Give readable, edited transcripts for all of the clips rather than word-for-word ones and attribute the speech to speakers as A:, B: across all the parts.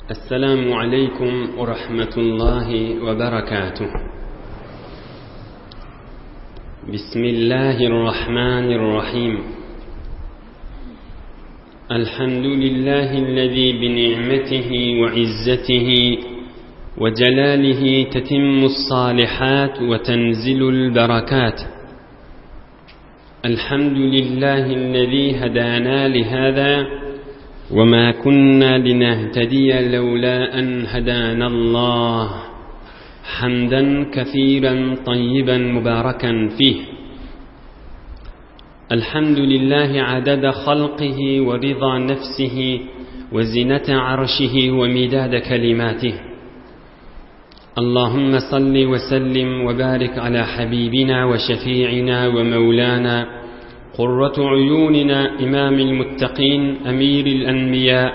A: Esselamu aleýkum we rahmetullahi we berekatuh. Bismillahirrahmanirrahim. Elhamdülillahi'llezî bi ni'metihi we izzetihi we celalihi tetimmus salihat we tenzilul berekat. الحمد لله الذي هدانا لهذا وما كنا لنهتدي لولا أن هدانا الله حمدا كثيرا طيبا مباركا فيه الحمد لله عدد خلقه ورضا نفسه وزنة عرشه ومداد كلماته اللهم صل وسلم وبارك على حبيبنا وشفيعنا ومولانا قرة عيوننا إمام المتقين أمير الأنبياء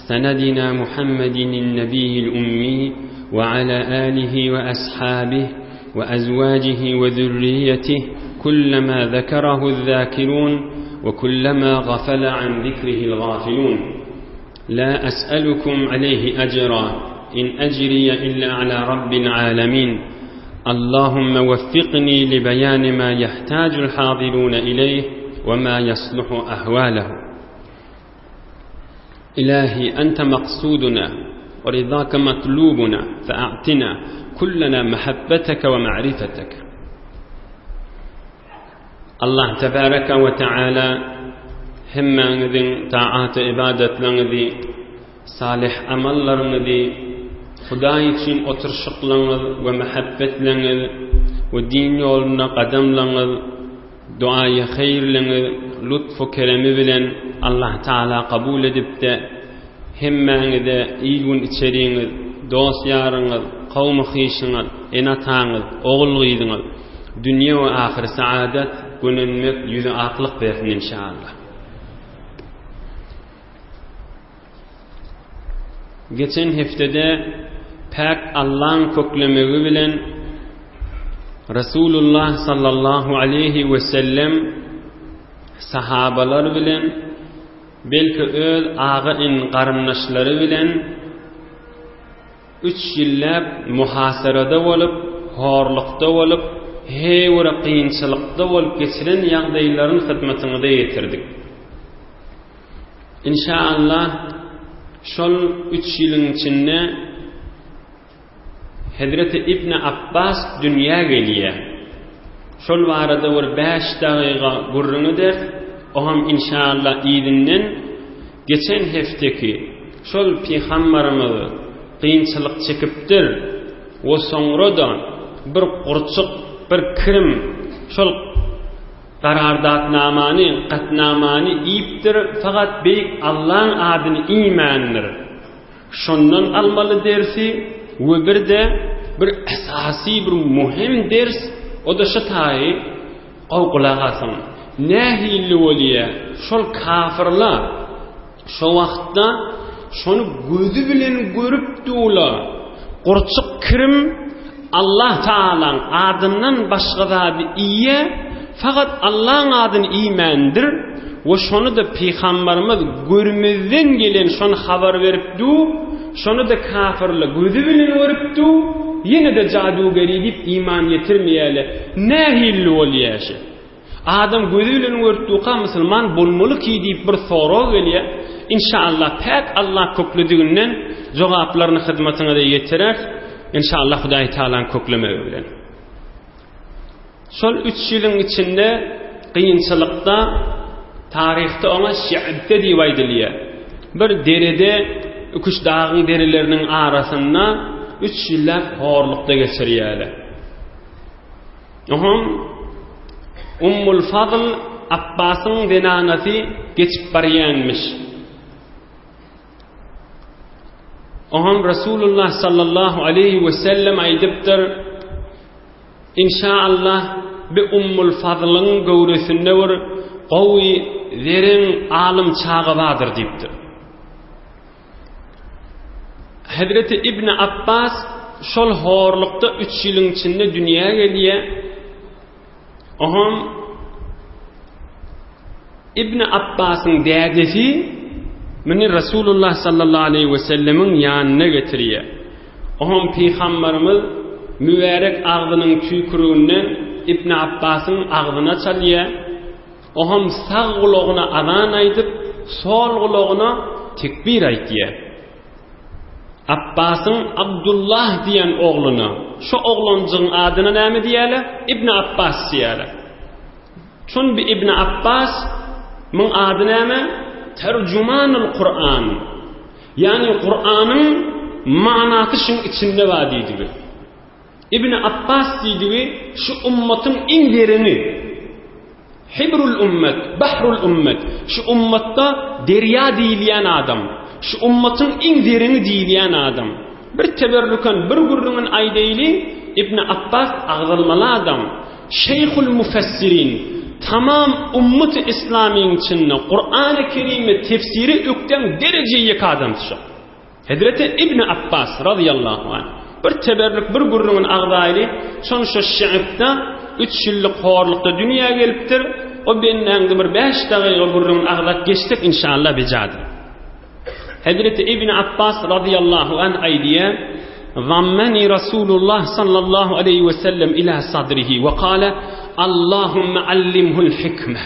A: سندنا محمد النبي الأمي وعلى آله وأصحابه وأزواجه وذريته كلما ذكره الذاكرون وكلما غفل عن ذكره الغافلون لا أسألكم عليه أجرا إن أجري إلا على رب العالمين اللهم وفقني لبيان ما يحتاج الحاضرون إليه وما يصلح أهواله إلهي أنت مقصودنا ورضاك مطلوبنا فأعطنا كلنا محبتك ومعرفتك Allah tebaraka we taala hemmäňiziň taat-y-ybadatlaryňyzy, salyh amallaryňyzy, Hudaý üçin oturyşyklaryňyz we mähebbetleňiz we din ýolunda gadamlaryňyz, duaýy haýyrlaryňyz lutf-u keremi bilen Allah taala kabul edipde, hemmäňize il-gün içeriňiz, dost-ýaryňyz, kowmy-hyşyňyz, ene-ataňyz, ogul-gyzyňyz, Dünýe we ahyr saadat, gönenmek, ýüzi aklyk bersin inşallah. Geçen heftede päk Allaň köklemegi bilen Resulullah sallallahu aleyhi we sellem sahabalar bilen belki öz aga-in garyndaşlary bilen Üç ýylläp muhasarada bolup, horlukda bolup, heýwere kynçylykda bolup geçiren ýagdaýlaryny hyzmatyňyza ýetirdik. Inşaallah, şol üç ýylyň içinde Hezreti Ibni Apbas dünýä gelýär. Şol barada bir bäş dagyga gürrüň ederis, oňam inşaallah yzyndan Geçen hefteki şol pygambarymyz kynçylyk çekipdir we soňra-da bir gurçuk, bir kirim şol karardatnamany, gatnamany iýipdir, fakat beýik Allaň adyny iýmändir. Şondan almaly dersi we bir-de bir esasy bir muhim ders, o-da şu taýy, Gowy gulak asyň. Nähili bolýa, şol kafyrlar şo wagtda şony gözi bilen görüp durlar. Gurçuk kirim Allah Tagalaň adyndan başga zady iýýä, fakat Allaň adyny iýmändir we şony-da pygambarymyz görmezden gelen şony habar berip dur, şony-da kafyrlar gözi bilen görüp dur, ýene-de jadugeri diýip iman getirmeýärler. Nähilli bolýa şe? Adam gözi bilen görüp durka musulman bolmaly ki diýip bir sorag gelýär. Inşallah päk Allah köklediginden jogaplaryny hyzmatyňyza ýetirer. Inşallah Hudaý Tagalaň köklemegi bilen. Şol üç ýylyň içinde kynçylykda taryhda oňa şi'bde diýip aýdylýar. Bir derede iki-üç dagyň dereleriniň arasynda üç ýyllap horlukda geçirýärler. Oňam Ummul Fazl Apbasyň zenanasy geçip barýanmyş. Oňam Resulullah sallallahu aleyhi we sellem aýdypdyr, Inşaallah bi Ummul Fazlyň göwresinde bir gowy zereň alym çaga bardyr diýipdir. Hezreti Ibn Abbas şol horlukda üç ýylyň içinde dünýä gelýär. Oňam Ibn Abbasyň dädesi. Muny Resulullah sallallahu aleýhi we sellemiň ýanyna getirýär. Oňam pygambarymyz mübärek agzynyň tüýküriginden Ibn Abbasyň agzyna çalýar. Oňam sag gulagyna azan aýdyp, sol gulagyna tekbir aýtýar. Abbasyň Abdullah diýen ogluna, şo oglanjygyň adyna näme diýýärler? Ibn Abbas diýýärler. Şon bi Ibn Abbas myň ady näme? Terjumanul Kur'an. Ýagny Kur'anyň manasy şuň içinde bar diýdigi. Ibn Abbas diýdigi şu ummatyň iň derini. Hibrul ummet, bahrul ummet. Şu ummatda derýa diýilýän adam. Şu ummatyň iň derini diýilýän adam. Bir teberrüken bir gürrüňin aýdaýly, Ibn Abbas agzalmaly adam. Şeýhul Mufessirin, tamam ummaty islamyň içinde Kurany Kerimi tefsiri ökden dereje ýeke adamsy şo. Hezreti Ibn Abbas razyýallahu anh bir teberrük bir gürrüňini agzaýly, şon şo Şi'bde üç ýyllyk horlukda dünýä gelipdir, o bendäňde bir bäş dagyga gürrüňini agzap geçsek inşallah bejadyr. Hezreti Ibn Abbas razyýallahu anh aýdýar, Zammani Rasulullah sallallahu aleýhi we sellem ila sadrihi we kale Allahumma allimhul hikme.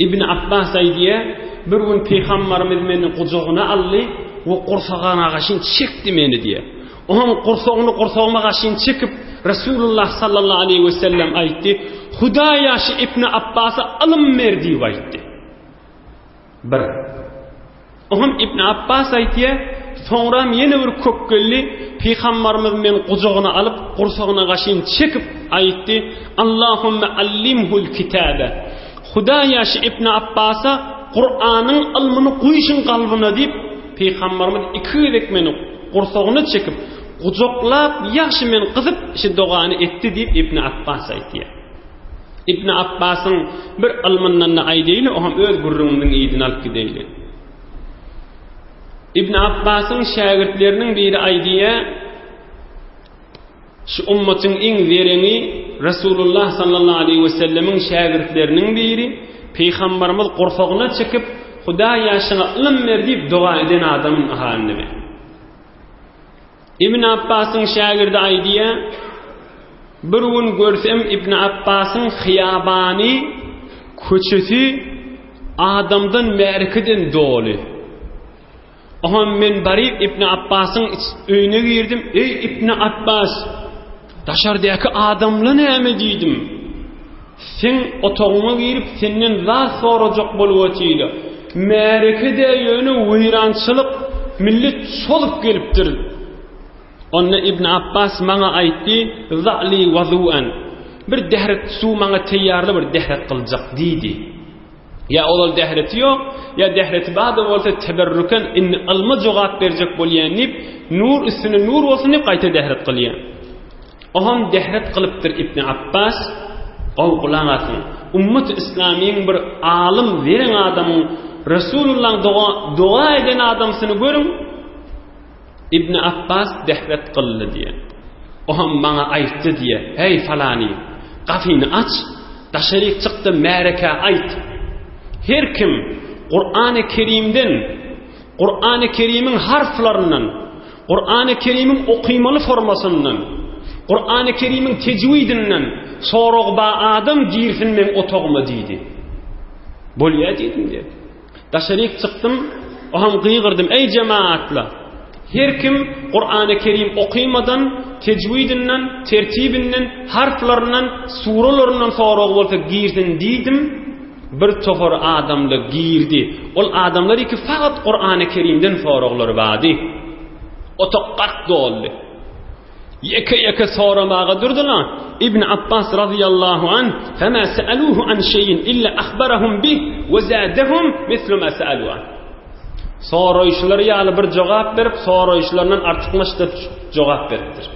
A: Ibn Abbas aýdýar, bir gün Pygambarymyz meni gujagyna aldy we gursagyna gaşyn çekdi meni diýär. Onuň gursagyny gursagyma gaşyn çekip Resulullah sallallahu aleýhi we sellem aýtdy, Hudaýa şu Ibn Abbasa ylym ber diýip aýtdy. Bir. Oňam Ibn Apbas aýtýar, Soňram ýene bir kök geldi, Pygambarymyz meni gujagyna alyp, gursagyna gaşyn çekip aýtdy, Allahümme allimhul kitabe. Hudaýa şu Ibn Apbasa Kuranyň ylmyny guýşuň kalbyna diýip, Pygambarymyz iki gezek meni gursagyna çekip, gujaklap, ýagşy meni gysyp şu dogany etdi diýip Ibn Apbas aýtýar. Ibn Apbasyň bir ylmyndan-da aýdaýly, oňam öz gürrüňimiziň yzyny alyp gideýli. Ibn Apbasyň şägirtleriniň biri aýdýar, Şu ummatyň iň zereňi Resulullah sallallahu aleýhi we sellemiň şägirtleriniň biri, Pygambarymyz gursagyna çekip, Hudaýa şuňa ylym ber diýip doga eden adamyň halyny ber. Ibn Apbasyň şägirdi aýdýar, Bir gün görsem Ibn Apbasyň hyýabany, köçesi adamdan, märekeden doly. Oňa men baryp Ibn Apbasyň öýüne girdim. Eý Ibn Apbas, daşardaky adamlar näme diýdim. Seň otagyňa girip senden zat sorajak bolup otyr. Märeke-de ýöne weýrançylyk, millet çozup gelipdir. Onda Ibn Apbas maňa aýtdy, Za'li wazu'an. Bir dähret suw maňa teýýarla bir dähret kyljak diýdi. Ýa ozal dähreti ýok, ýa dähreti bar-da bolsa teberrüken indi ylma jogap berjek bolýan diýip, nur üstüne nur bolsun diýip gaýta dähret kylýan. Oňam dähret kylypdyr Ibn Apbas, gowy gulak asyň. Ummaty islamyň bir alym, zereň adamyň Resulullaň doga, doga eden adamsyny görüň. Ibn Apbas dähret kyldy diýen. Oňam maňa aýtdy diýe, Heý falany, gapyny aç, daşaryk çykda märekä aýt. Her kim Kurany Kerimden, Kurany Kerimiň harflaryndan, Kurany Kerimiň okymaly formasyndan, Kurany Kerimiň tejwidinden sorag ba adam girsin meň otagyma diýdi. Bolýa diýdim diýdi. Daşaryk çykdym, oham gygyrdym, Eý jemaatlar! Her kim Kurany Kerim okymadan, tejwidinden, tertibinden, harflaryndan, suralaryndan sorag bolsa girsin diýdim. Bir topar adamlar girdi. Ol adamlar iki fakat Kurany Kerimden soraglary bardy. Otag gark doldy. Ýeke-ýeke soramaga durdular. Ibn Abbas razyýallahu anh, Fema sa'aluhu an şeýin illa ahbarahum bih we zadahum mislu ma sa'alu an. Soraýyşlary ýaly bir jogap berip, soraýyşlaryndan artykmaç-da jogap beripdir.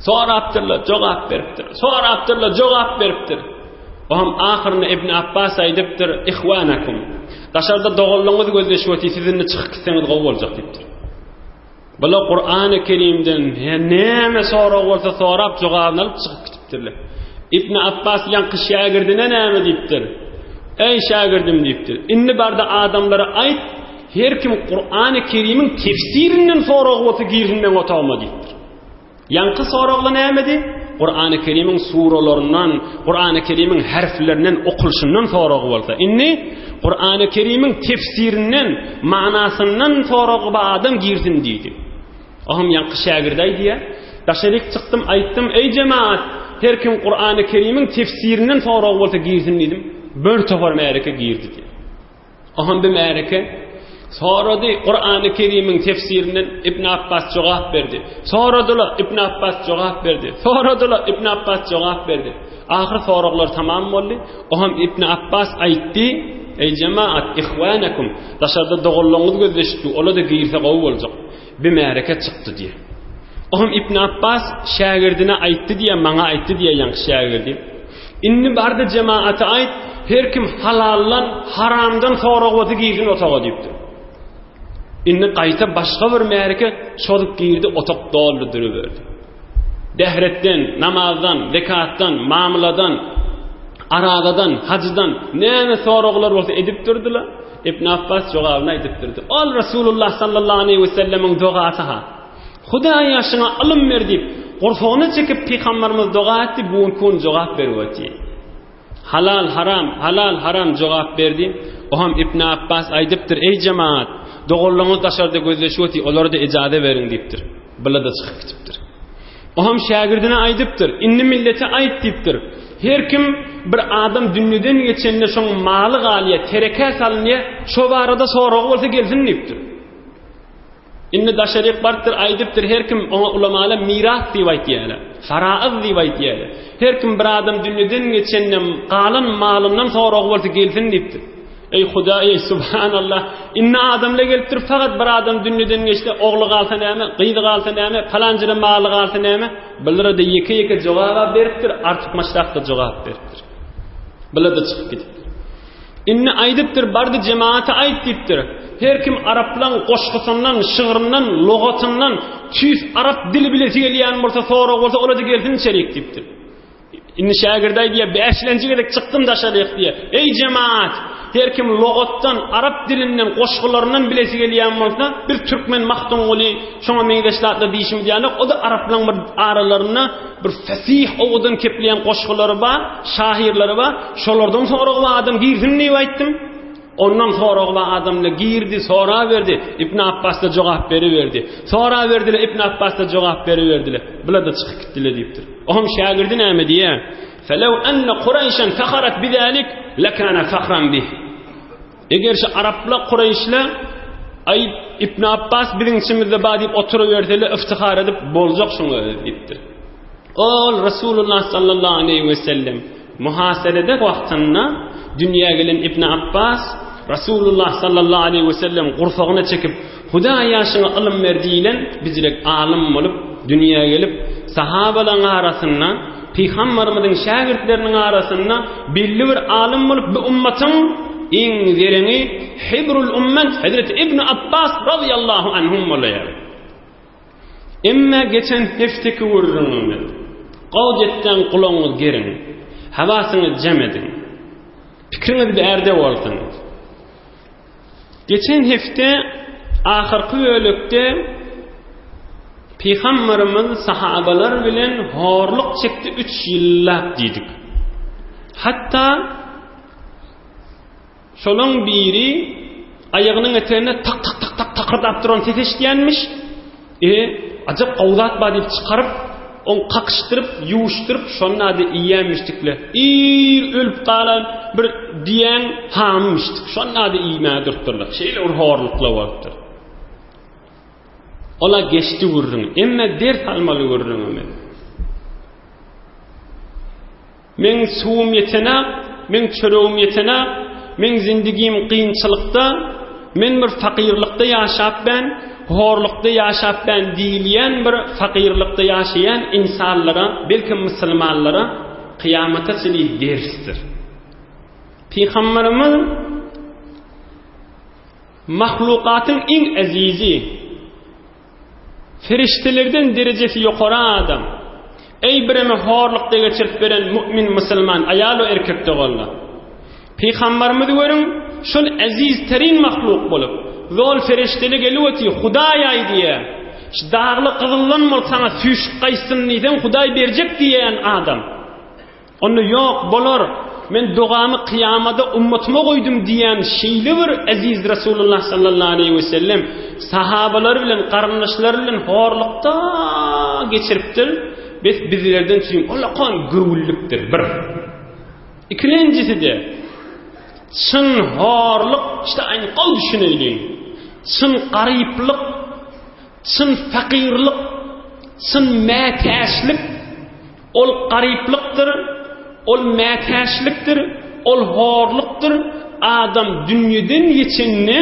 A: Sorapdyrlar, jogap beripdir. Sorapdyrlar, jogap beripdir. Oňam ahyrynda Ibn Abbas aýdypdyr, Ihwanakum. Daşarda doganlaryňyz gözleşip otyr, siz indi çykyp gitseňiz gowy boljak diýipdir. Bular Kurany Kerimden näme sorag bolsa sorap jogabyny alyp çykyp gitipdirler. Ibn Abbas ýaňky şägirdine näme diýipdir? Eý şägirdim diýipdir. Indi barda adamlara aýt, Her kim Kur'an-ı Kerim'iň tefsirinden soragy bolsa girsin meň otagyma diýipdir. Ýaňky soragly nämedi? Kur'an-ı Kerim'iň suralaryndan, Kur'an-ı Kerim'iň harflerinden okulyşyndan soragy bolsa. Indi Kur'an-ı Kerim'iň tefsirinden, manasyndan soragy bar adam girsin diýdi. Oňam ýaňky şägirdi aýdýar. Daşaryk çykdym, aýtdym, Eý jemaat, her kim Kur'an-ı Kerim'iň tefsirinden soragy bolsa girsin diýdim. Bir topar märeke girdi diýdi. Oňam bir märeke sorady, Kur'an-ı Kerim'iň tefsirinden Ibn Abbas jogap berdi. Soradylar, Ibn Abbas jogap berdi. Soradylar, Ibn Abbas jogap berdi. Ahyr soraglar tamam boldy. Oňam Ibn Abbas aýtdy, Eý jemaat, ihwanakum, daşarda doganlaryňyz gözleşipdi, ola-da girse gowy boljak. Bir märeke çykdy diýýär. Oňam Ibn Abbas şägirdine aýtdy diýýär, maňa aýtdy diýýär ýaňky şägirdi. Indi barda jemaata aýt, her kim halaldan, haramdan sorag bolsa girsin otaga diýipdir. Indi gaýta başga bir märeke çozup girdi, otak doldy duruberdi. Dehretden, namazdan, zekatdan, mamladan, arazadan, hajdan näme soraglar bolsa edip durdular. Ibn Abbas jogabyny aýdyp durdy. Ol Resulullah sallallahu aleyhi ve sellemiň dogasy ha. Hudaýa şuňa ylym ber diýip, gursagyna çekip pygamberimiz doga etdi, bu gün jogap berip otyr. Halal haram, halal haram jogap berdi. Oham Ibn Abbas aýdypdyr, eý jemaat, doganlaryňyz daşarda gözleşip otyr, olara-da ijaza beriň diýipdir. Bula-da çykyp gitipdir. Oham şägirdine aýdypdyr, indi millete aýt diýipdir. Her kim bir adam dünýeden geçende şoň maly galýar, terekä salynýar, şo barada soragy bolsa gelsin diýipdir. Indi daşaryk barypdyr, aýdypdyr, her kim oňa ulamalar miras diýip aýtýarlar. Faraýyz diýip aýtýarlar. Her kim bir adam dünýeden geçende galan malyndan soragy bolsa gelsin diýipdir. Eý Hudaý, eý subhanallah. Indi adamlar gelipdir, fakat bir adam dünýeden geçse, ogly galsa näme, gyzy galsa näme, palanjyda maly galsa näme? Bulara-da ýeke-ýeke jogaba beripdir, artykmaçrak-da jogap beripdir. Bular-da çykyp gidipdir. Indi aýdypdyr, bardy jemaata aýt diýipdir. Her kim araplaň goşgusyndan, şygryndan, lugatyndan tüýs arap dili bilesi gelýän bolsa, sorag bolsa, ola-da gelsin içerik diýipdir. Indi şägirdi aýdýar, bäşlenji gezek çykdym daşaryk diýýär. Eý jemaat, her kim lugatdan, arap dilinden, goşgularyndan bilesi gelýän bolsa, biz türkmen Magtymguly, şoňa meňzeş zatlar diýşimiz ýaly, o-da araplaň bir aralarynda bir fesih owadan kepleýän goşgulary bar, şahyrlary bar. Şolardan soragy bar adam girsin diýip aýtdym. Ondan soragy bar adamlar girdi, soraberdi. Ibn Abbas-da jogap beriberdi. Soraberdiler, Ibn Abbas-da jogap beriberdiler. Bular-da çykyp gitdiler diýipdir. Onuň şägirdi näme diýýär? Felew enne Kureýşen faharat bizalik lekana fahran bih. Eger şu araplar, Kureýşler aý Ibn Abbas biziň içimizde bar diýip oturyberseler, iftihar edip boljak şuňa özi diýipdir. Ol Resulullah sallallahu aleyhi ve sellem muhaserede wagtynda dünýä gelen Ibn Abbas Resulullah sallallahu aleyhi ve sellem gursagyna çekip Hudaýa şuňa ylym ber diýilen bijirek alym bolup dünýä gelip sahabalaryň arasynda Pygamberimiziň şägirtleriniň arasynda belli bir alym bolup bu ummatyň iň zereňi Hibrul ummet Hazreti Ibn Abbas radiyallahu anhum bolýar. Emma geçen hefteki gürrüňimiz gawj etseň gulagyňyz geriň, hawasyňyz jem ediň. Pikiriňiz bärde bolsun. Geçen hepde ahyrky bölekde Pygamberimiz sahabalar bilen horluk çekdi 3 ýyllap diýdik. Hatda şolaň biri aýagynyň eteginde tak tak tak tak takyrdap duran ses eşidýänmiş. E, ajap gowy zat bar diýip çykaryp, oň kakyşdyryp, ýuwuşdyryp, şonda-da iýýänmişdikle. Ir ölüp galan bir diýen hamyşdyk. Şonda-da iýmäge durupdyrlar. Şeýle bir horluklar bolupdyr. Ola geçdi gürrüň. Emme ders almaly gürrüňimiz. Meň suwum ýetenak, meň çöregim ýetenak, meň zindigim kynçylykda, men bir fakyrlykda ýaşap ben, horlukda ýaşap ben diýilýän bir fakyrlykda ýaşaýan insanlara, belki musulmanlara kyýamata çenli dersdir. Pygamberimiz mahlukatyň iň ezizi, Perişdelerden derejesi ýokary adam. Eý bireme horlukda geçirip beren mu'min musulman aýal we erkek doganlar. Pygambarymyzy görüň, şol eziz terin mahluk bolup, Zol ferişdeli gelip otyr, Hudaý aýdýa. Şu dagly gyzyldan bol saňa süýşüp gaýtsyn diýseň, Hudaý berjek diýýän adam. Onda ýok, bolar. Men dogamy kyýamada ummatyma goýdum diýýän şeýle bir eziz Resulullah sallallahu aleýhi we sellem sahabalary bilen, garyndaşlary bilen horlukda geçiripdir. Bes bizlerden üçin ullakan göwünlikdir bir. Ikilenjisi-de çyn horluk, işte aýny gowy düşüneýliň. Çyn garyplyk, çyn fakirlik, çyn mätäçlik Ol garyplykdyr, ol mätäçlikdir, ol horlukdyr, adam dünýeden geçende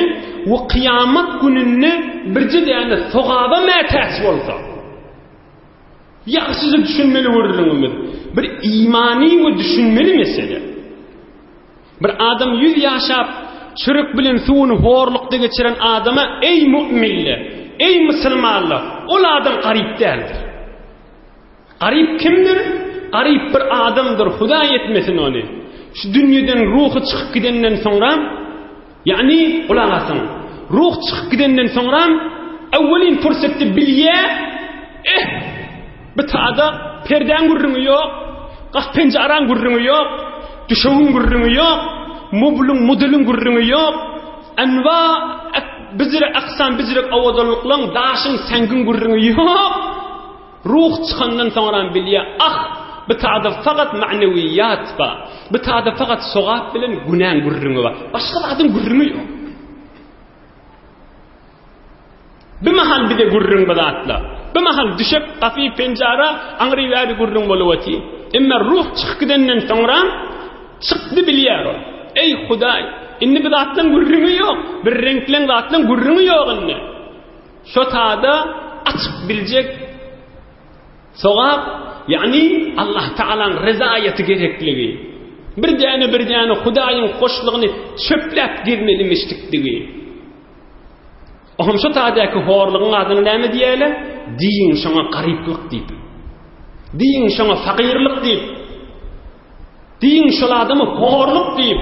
A: we kyýamat gününde birje däne sogaba mätäç bolsa. Ýagşyja düşünmeli gürrüňimiz. Bir imany we düşünmeli mesele. Bir adam ýüz ýaşap, çörek bilen suwuny horlukda geçiren adama eý mu'minler, eý musulmanlar, ol adam garyp däldir. Garyp kimdir? Garyp bir adamdyr, Hudaý etmesin ony. Şu dünýeden ruhy çykyp gidenden soňra, ýagny gulak asyň. Ruh çykyp gidenden soňra öwwelin pursatda bilýä, eh, bu tada perdäň gürrüňi ýok, gap penjaraň gürrüňi ýok, düşegiň gürrüňi ýok, moblyň, modeliň gürrüňi ýok, enwa bijire aksam bijire owadanlyklaň, daşyň, seňgiň gürrüňi ýok. Ruh çykandan soňram bilýär, ah, bu tada fakat ma'newiýat bar. Bu tada fakat sogap bilen günäň gürrüňi bar. Başga zadyň gürrüňi ýok. Bir mahal bize gürrüň bu zatlar. Bir mahal düşek, gapy, penjara, aňry bäri gürrüň bolup otyr. Emma ruh çykyp gidenden soňra çykdy bilýär ol. Eý Hudaý, indi bu zatlaryň gürrüňi ýok. Bir reňkleň zatlaryň gürrüňi ýok indi. Şo tada açyp biljek sogap, ýagny Allah Tagalaň rezaýaty gerekligi. Bir däne bir däne Hudaýyň hoşlugyny çöpläp gezmelimişdikdigi. Ohm şo tadäki horlugyň adyny näme diýýärler? Diýiň şoňa garyplyk diýip. Diýiň şoňa fakirlik diýip. Diýiň şol adama horluk diýip.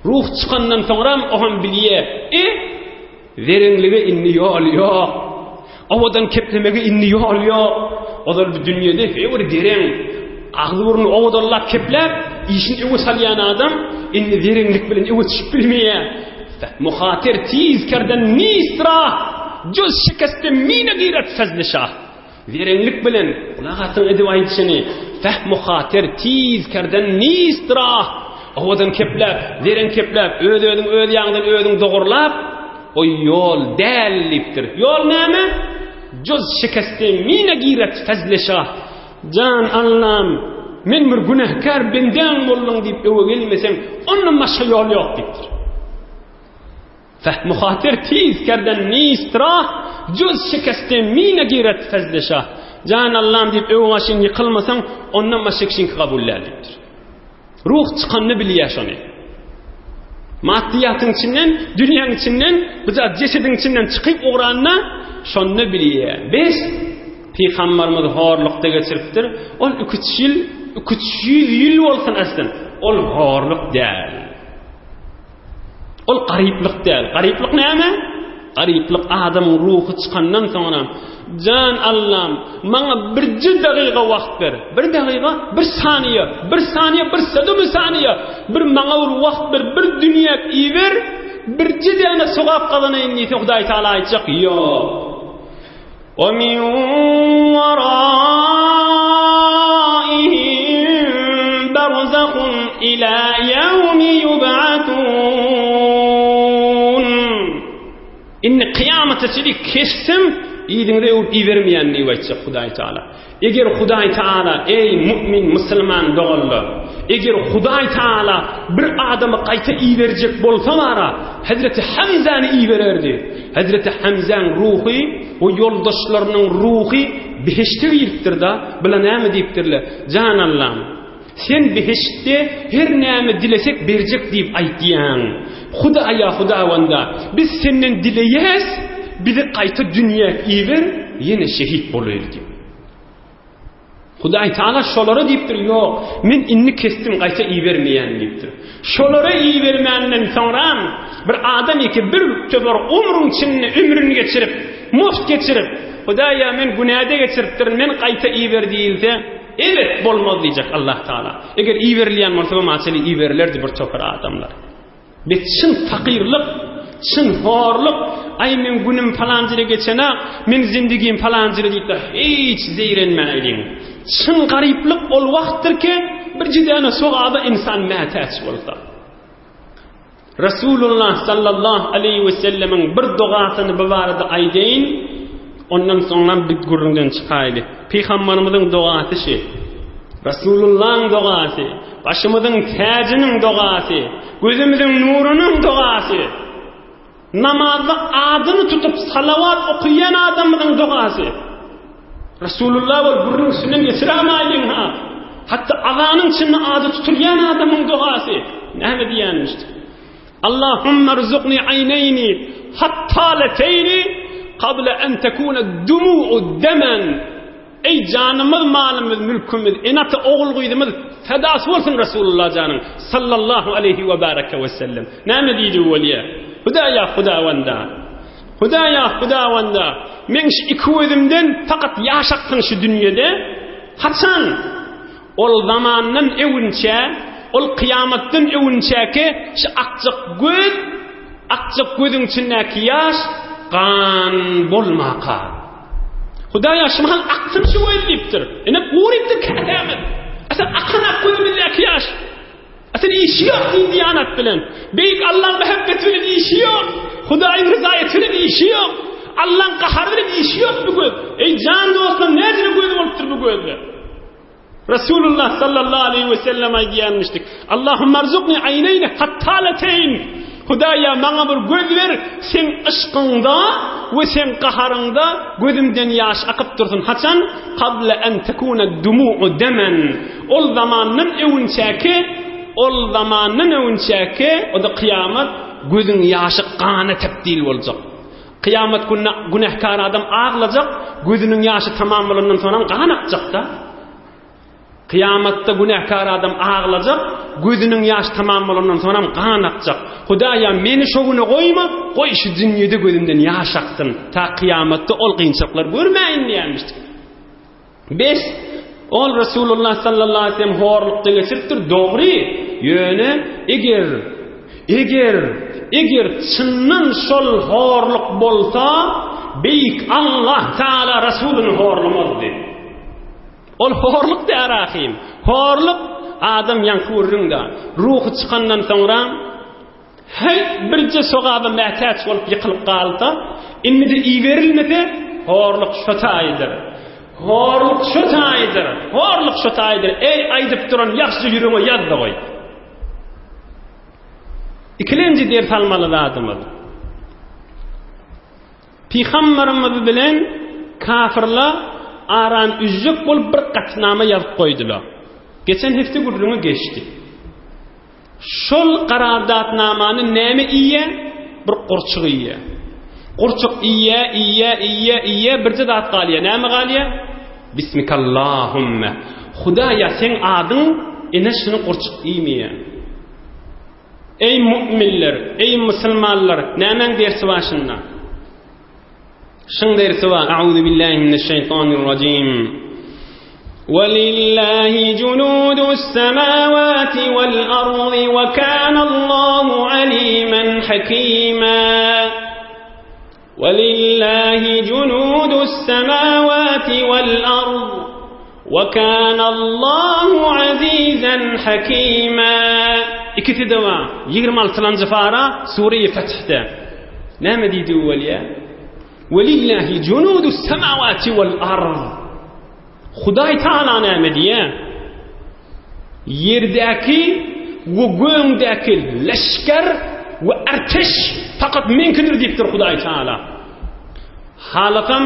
A: Ruh çykandan soňram ohm bilýär. E Zereňlige indi ýol ýok. Owadan keplemege indi ýol ýok. Ozal bu dünýede her bir zereň agzy-burny owadanlap kepläp, işini öňe salýan adam indi zereňlik bilen öňe çykyp bilmeýär. Muhater tiz kerden nist rah, juz şikeste mine giret fezli şah. Zereňlik bilen, gulak asyň edip aýdyşyny, Fehmu hater tiz kerden nist rah, Owadan kepläp, zereň kepläp, öz-özüňi öz ýaňdan özüň dogurlap, o ýol däl diýipdir. Ýol näme? Juz şikeste mine giret fezli şah. Jan Allam, men bir günäkär bendäň boldum diýip öwe gelmeseň, ondan başga ýol ýok diýipdir. Fehmu hatyr tiz kerden nist rah, Juz şikeste mine giret fezli şah. Jan Allam diýip öwüň aşyn ýykylmasaň, ondan başga kişiňki kabul däl diýipdir. Ruh çykanyny bilýär şony. Maddyýatyň içinden, dünýäň içinden, bu zat jesediň içinden çykyp ugranda şonda bilýär. Bes Pygambarymyz horlukda geçiripdir. Ol iki-üç ýyl, iki-üç ýüz ýyl bolsun aslyn, ol horluk däl. Ol garyplyk däl. Garyplyk näme? Garyplyk adamyň ruhy çykandan soňra, Jan Allam, maňa birje dagyga wagt ber. Bir dagyga, bir saniýe, bir saniýe, bir sadumy saniýe, bir maňa bir wagt ber, bir dünýä iber, birje däne sogap gazanaýyn diýse Hudaý Taala aýtjak, ýok. Wa min waraihim barzakhun ila ýawmi ýub'atun. Indi kyýamata çenli kessem, yzyňyza öwrüp ibermeýän diýip aýtjak Hudaý Taala. Eger Hudaý Taala, eý mu'min musulman doganlar, eger Hudaý Taala bir adamy gaýta iberjek bolsa bara, Hezreti Hamzany ibererdi. Hezreti Hamzaň ruhy we ýoldaşlarynyň ruhy behişde giripdir-da, bular näme diýipdirler? Jan Allam, sen behiştde her näme dilesek berjek diýip aýtýaň. Hudaýa Hudawanda, biz senden dileýäs, bizi gaýta dünýä iber, ýene şehit bolaýly diýip. Hudaý Taala şolara diýipdir, ýok, men indi kesdim, gaýta ibermeýän diýipdir. Şolara ibermänden soňram. Bir adam ýeke bir töwir ömrüň içinde ömrüni geçirip, muft geçirip, Hudaýa men günäde geçiripdirin, men gaýta iber diýilse, evet bolmaz diýjek Allah Taala. Eger iberilýän bolsa, maçeli iberilerdi bir topar adamlar. Biz çyn fakyrlyk, çyn horluk, aý meň günüm palanjyra geçenak, meň zindigim palanjyra diýip hiç zeýrenmäýliň. Çyn garyplyk ol wagtdyr ki, bir jidäne sogaba insan mätäç bolsa. Resulullah sallallahu aleýhi we sellemiň bir dogasyny bu barada aýdaýyn, ondan soňram bir gürrüňden çykaýly. Pygamberimiziň dogasy şi. Resulullahyň dogasy, başymyzyň täjiniň dogasy, gözümiziň nurunyň dogasy. Namazda adyny tutup salawat okaýan adamymyzyň dogasy. Resulullah bol gürrüň üstünden geçirämaýlyň ha. Hatda azanyň içinde ady tutulýan adamyň dogasy. Näme diýýänmişdi? Allahumma rzuqni aýneýni hattaleteýni qabla an tekuna dumu'u demen. Eý janymyz, malymyz, mülkümiz, ene-ata, ogul-gyzymyz fedasy bolsun Resulullah janyň sallallahu aleýhi we bareke we sellem. Näme diýdi bolýa? Hudaýa Hudawanda. Hudaýa Hudawanda, meň şu iki gözümden fakat ýaş aksyn şu dünýede. Haçan? Ol zamandan öwünçä, ol kyýamatdan öwünçäki şu akjak göz, akjak gözüň içindäki ýaş gan bolmaka. Hudaýa şu mahal aksyn şu göz diýipdir. Ine gurypdyr käsämiz. Asal akan ak gözümizdäki ýaş. Asal işi ýok din diýanat bilen. Beýik Allaň mähebbeti bilen işi ýok. Hudaýyň ryzaýaty bilen işi ýok. Allaň gahary bilen işi ýok bu göz. Eý jan dostlar näcele göz bolupdyr bu gözler. Resulullah sallallahu aleyhi ve sellem aýdýanmyşdyk. Allahumma rzuqni aýneýni hattalateyn. Hudaýa maňa bir göz ber, seň yşkyňda we seň gaharyňda gözümden ýaş akyp dursun. Haçan? Qabla an tekuna dumu'u demen. Ol zamandan öwünçäki, ol zamandan öwünçäki, o da kyýamat gözüň ýaşy gana tebdil boljak. Kyýamat gününe günäkär adam aglajak, gözüniň ýaşy tamam bolandan soňam gan akjakda. Kyýamatda günäkär adam aglajak, gözüniň ýaşy tamam bolandan soňam gan akjak. Hudaýa meni şo güne goýma, goý şu dünýede gözümden ýaş aksyn, ta kyýamatda ol kynçylyklary görmäýin diýenmişdik. Bes, ol Resulullah sallallahu aleyhi ve sellem horlukda geçiripdir, dogry, ýöne eger, eger, eger çyndan şol horluk bolsa, beýik Allah Taala Resulyny horlamazdy. Ol horluk däl ahym. Horluk adam ýaňky gürrüňde, ruhy çykandan soňra Häý, birje sogaba mätäç bolup ýykylyp galsa, indi-de iberilmese, horluk şo taýydyr. Horluk şo taýydyr. Horluk şo taýydyr. Eý, aýdyp duran ýagşyja ýüregiňe ýaz-da goý. Ikilenji ders almaly zadymyz. Pygamberimiz bilen kafirler arany üzjek bolup bir gatnama ýazyp goýdular. Geçen hepde gürrüňi geçdi. Şol karardatnamany näme iýýä? Bir gurçuk iýýä. Gurçuk iýýä, iýýä, iýýä, iýýä, birje zat galýa. Näme galýa? Bismikallahümme. Hudaýa seň adyň ine şuny gurçuk iýmeýä. Eý mu'minler, eý musulmanlar, nämäň dersi bar şunda? Şuň dersi bar. A'udhu billahi mineşşeýtanirrajim. Walillahi junudus samawati wal ardy we kana Allahu aliman hakima. Walillahi junudus samawati wal ard we kana Allahu azizan hakima. Ikisi de bar. 26-njy para Sure-i Fethde. Näme diýdi welýä? Welillahi junudus samawati wal ard. Hudaý Taala näme diýýär? Ýerdäki we göňdäki leşger we erteş fakat meňkidir diýipdir Hudaý Taala. Halasam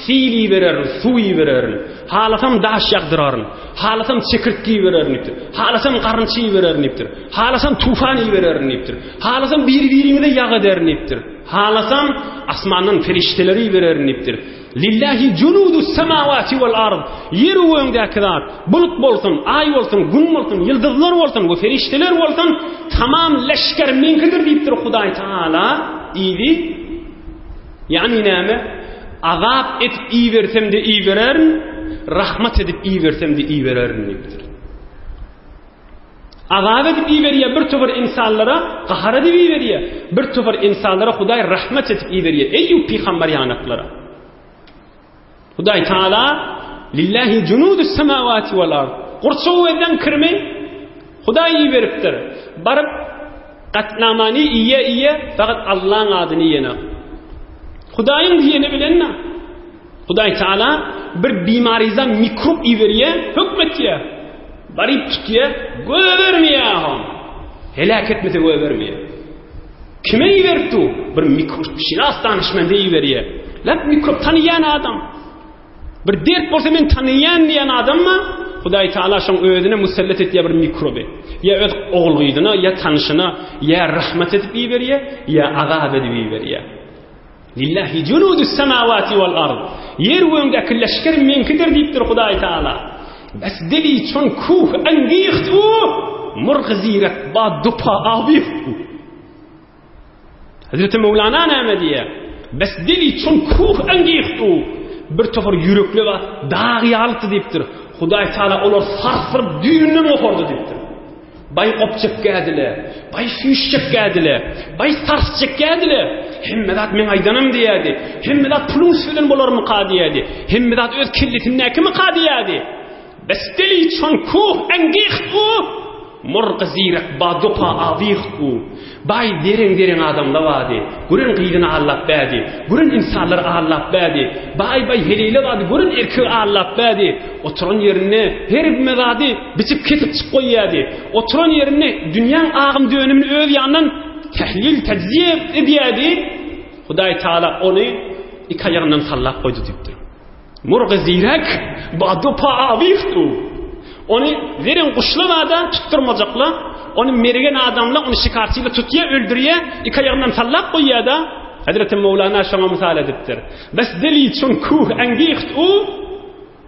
A: sil ibererin, suw ibererin. Halasam daş ýagdyraryn. Halasam çekirtge ibererin diýipdir. Halasam garynça ibererin diýipdir. Halasam tufan ibererin diýipdir. Halasam bir-biriňize ýag ederin diýipdir. Halasam, asmandan perişdeleri ibererin diýipdir. Lillahi junudus semawati wal ard. Ýer we gögdäki zat, bulut bolsun, aý bolsun, gün bolsun, ýyldyzlar bolsun we perişdeler bolsun, tamam leşger meňkidir diýipdir Hudaý Taala. Diýdi. Ýagny näme? Azap edip ibersem-de ibererin, rahmat edip ibersem-de ibererin diýipdir. Azap edip iberýär bir topar ynsanlara, gahar edip iberýär. Bir topar ynsanlara Hudaý rahmet edip iberýär. Eýýup pygamber ýanaklara. Hudaý Taala Lillahi junudus semawati wal ard. Gurçugy gözden kirmi Hudaý iberipdir. Baryp gatnamany iýe iýe fakat Allaň adyny iýenak. Hudaýyň diýeni bilen Hudaý Taala bir bimaryza mikrop iberýär, hökmetýär. Baryp tutýar, goýbermeýär hom. Heläk etmese goýbermeýär. Kime iberip du? Bir mikrop şinas danyşmende iberýär. Lap mikrop tanyýan adam. Bir dert bolsa men tanyýan diýen adamma Hudaý Taala şoň özüne musallat etýär bir mikroby. Ýa öz ogul gyzyna, ýa tanşyna, ýa rahmet edip iberýär, ýa azap edip iberýär. Lillahi junudus semawati wal ard. Ýer gögdäki leşger meňkidir diýipdir Hudaý Taala. Bes dili çon kuh engiht u murg zirek ba dupa awiht u. Hazreti Mevlana näme diýýär? Bes dili çon kuh engiht u. Bir topar ýürekli bar, dag ýalydy diýipdir. Hudaý Taala olar sarsdyryp düýbünden gopardy diýipdir. Baý gop çekýädi-le, baý süýş çekýädi-le, baý sars çekýädi-le. Hemme zat meň aýdanym diýýärdi. Hemme zat puluň üsti bilen bolarmyka diýýärdi. Hemme zat öz kellesindäkimika diýýärdi. Bes dili çon kuh engiht u, murgy zirek ba dopa awiht u. Baý zereň-zereň adamla bardy. Gören gyzyny allap bärdi. Gören ynsanlary allap bärdi. Baý-baý heleýle bardy, gören erkegi allap bärdi. Oturan ýerinde her bir zady biçip kesip çyk goýýardy. Oturan ýerinde dünýäň agym-dönümini öz ýanyndan tählil, täjziýe edýärdi. Hudaý Taala ony iki aýagyndan sallap goýdy diýipdir. Murgy zirek ba-dupa awiht-u. Ony zeren guşlabada tutdurmajakla, ony mergen adamla, ony şikarçyla tutýar, öldürýär, iki aýagyndan sallap goýýar-da. Hezreti Möwlana şoňa mysal edipdir. Bes dili çün kuh engiht-u.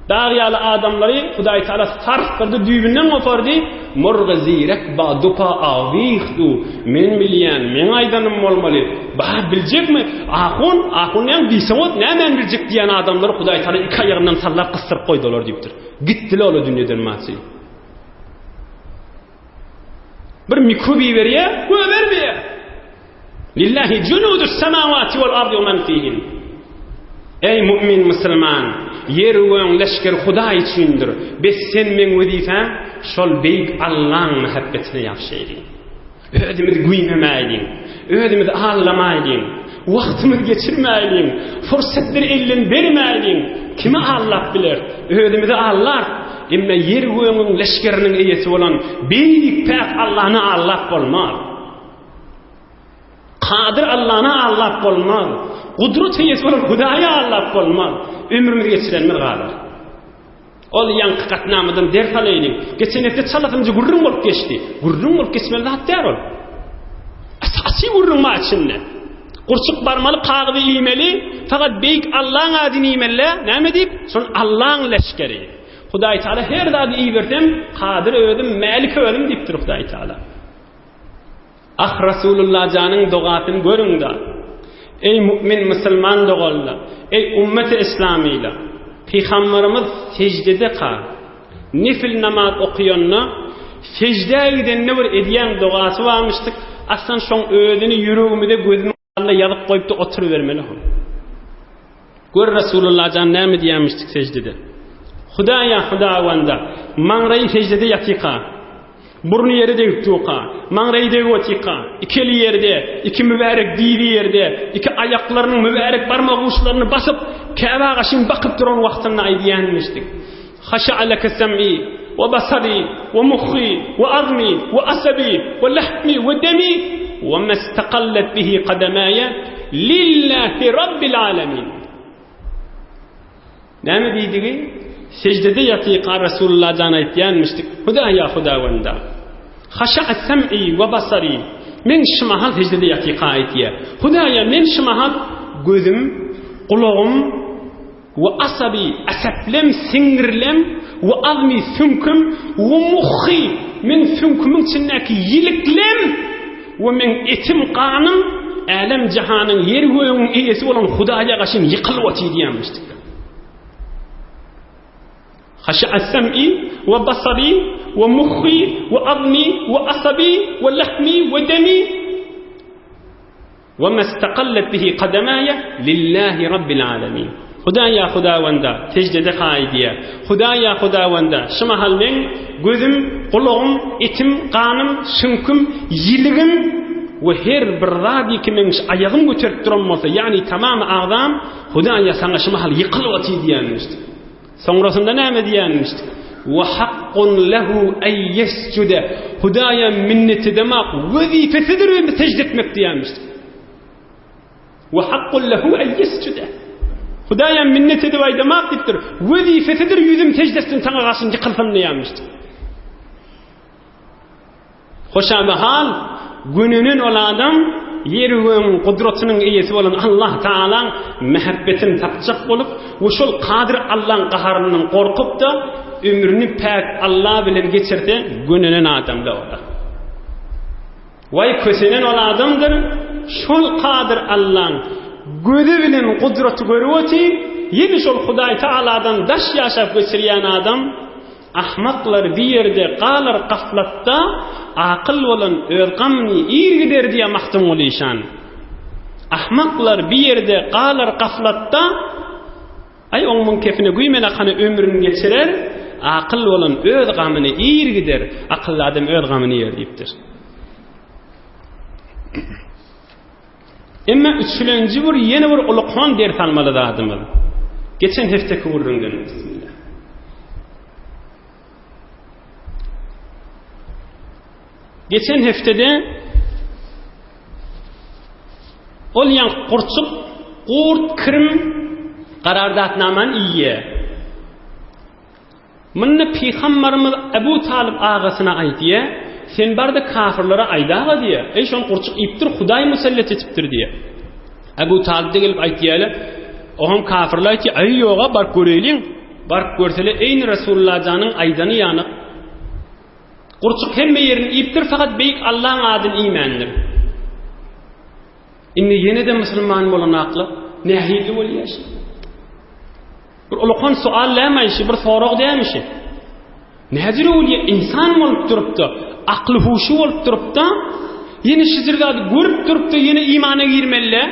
A: Dag ýaly adamlary Hudaý Taala sarsdyrdy, düýbünden gopardy. Murgy zirek ba dupa awiht-u. Men bilýän, meň aýdanym bolmaly. Ba, biljekmi? Ahun, ahun näme diýseňot, nämäni biljek diýen adamlary Hudaý Taala iki aýagyndan sallap gysdyryp goýdy olar diýipdir. Gitdiler olar dünýeden masy. Bir mikrob iberýär, goýbermeýär. Lillahi junudus samawati wal ardi we men fihin. Eý mu'min musulman, ýer göň leşgeri Hudaý üçindir. Bes sen meň wezipem şol beýik Allaň mähebbetine ýapyşaýlyň. Özümizi güýmemäýliň, özümizi aldamaýlyň, wagtymyzy geçirmäýliň, pursatlary elden bermäýliň. Kimi aldap biler? Özümizi aldar. Emma ýer-gögüň leşgeriniň eýesi bolan beýik päk Allany aldap bolmaz. Kadyr Allany aldap bolmaz. Gudrat eýesi bolan Hudaýy aldap bolmaz. Ömrümizi geçirenimiz galar. Ol ýaňky gatnamadan ders alaýlyň. Geçen hepde çalasynja gürrüň bolup geçdi. Gürrüň bolup geçmeli zat däl ol. Esasy gürrüň bar içinde. Gurçuk barmaly kagyzy iýmeli, fakat beýik Allaň adyny iýmeli, näme diýip? Şol Allaň leşgeri. Hudaý Taala her zady ibersem, Kadyr özüm, Mälik özüm diýipdir Hudaý Taala. Ah Rasulullah janyň dogasyny görüňda. Eý mu'min musulman doganlar, eý ummeti islamylar. Pygamberimiz sejdede ka nefil namaz okuyanda sejdä gidende bir edýän dogasy barmyşdyk. Aslan şoň özüni ýüregimize gözümiz alnynda ýazyp goýupdy oturybermeli. Gör Rasulullah jan näme diýýärmişdik sejdede. Hudaýa Hudawanda maňraýy sejdede ýatyka. Burny ýere degip durka, maňraýy degip otyka, iki eli ýerde, iki mübärek dizi ýerde, iki aýaklarynyň mübärek barmak uçlaryny basyp, Käbä gaşyn bakyp duran wagtynda aýdýanmyşdyk. Haşa leke sem'i we basary we muhhi we azmi we asabi we lahmi we demi we mestaqallat bihi kadamaýa lillahi rabbil alamin. Näme diýdigi? Seždede ýatyka Resulullah jan aýtýanmyşdyk, Hudaýa Hudawanda. Haşa sem'i we basary. Men şu mahal seždede ýatyka aýdýar. Hudaýa men şu mahal gözüm, gulagym we asaby, asaplem, siňirlem we azmy, süňküm we muhy, meň süňkümiň içindäki ýiliklem we meň etim, ganym älem-jahanyň, ýer-gögüň eýesi bolan Hudaýa gaşyn ýykylyp otyr diýýärmişdik. Haşa sem'i we basary we muhhi we azmi we asabi we lahmi we demi we mestaqallet bihi kademaýa lillahi rabbil alamin. Hudaýa Hudawanda seždede haý diýýär. Hudaýa Hudawanda şu mahal meň gözüm, gulagym, etim, ganym, süňküm, ýiligim we her bir zady ki meň aýagym göterip duran bolsa, ýagny tamamy agzam Hudaýa saňa şu mahal ýykylyp otyr diýýänmişdi. Soňrasynda näme diýýänmişdi? Wa hakkun lehu en ýesjude. Hudaýa minnet edemak wezipesidir we sežde etmek diýýänmişdi. Wa hakkun lehu en ýesjude. Hudaýa minnet edip aýdamak diýipdir. Wezipesidir ýüzüm sežde etsin saňa garşy ýykylsyn diýýänmişdi. Hoşabahal, gönenen ol adam ýer-gögüň gudratynyň eýesi bolan Allah Tagalaň mähebbetini tapjak bolup we şol Kadyr Allaň gaharyndan gorkup-da, ömrüni päk Alla bilen geçirse, gönenen adam-da o-da. Waý, kösenen ol adamdyr, şol Kadyr Allaň gözi bilen gudraty görüp otyr, ýene şol Hudaý Tagaladan daş ýaşap geçirýän adam, Ahmaklar bir ýerde galar gaflatda, Akyl bolan öz gamyny ir gider diýýär Magtymguly işan. Ahmaklar bir ýerde galar gaflatda, Aý oň muň kepine güýmel akany ömrüni geçirer, Akyl bolan öz gamyny ir gider, Akylly adam öz gamyny ýer diýipdir. Emma üçülenji bir ýene bir ulukhan ders almaly zadymyz. Geçen hefteki gürrüňden bismillah. Geçen heftede ol ýaňky gurçuk gurt kirim karardatnamany iýýär. Munda pygambarymyz Ebu Talyp agasyna aýdýar, Sen bar-da kafyrlara aýdaga diýýär. Eý, şony gurçuk iýipdir, Hudaý musallat etipdir diýýär. Ebu Talyp-da gelip aýtýar, Oňam kafyrlar aýtýar, Eý, ýog-a, baryp göreýliň. Baryp görsele, eýni Resulullah janyň aýdany ýanyk. Gurçuk hemme ýerini iýipdir, fakat beýik Allaň adyny iýmändir. Indi ýene-de musulman bolanakla nähili bolýar şi? Bir ulukan sual dämi şi, bir sorag dämi şi? Näjür bolýar? Insan bolup durupda, akly huşy bolup durupda, ýene şijir zady görüp durupda, ýene imana girmeli.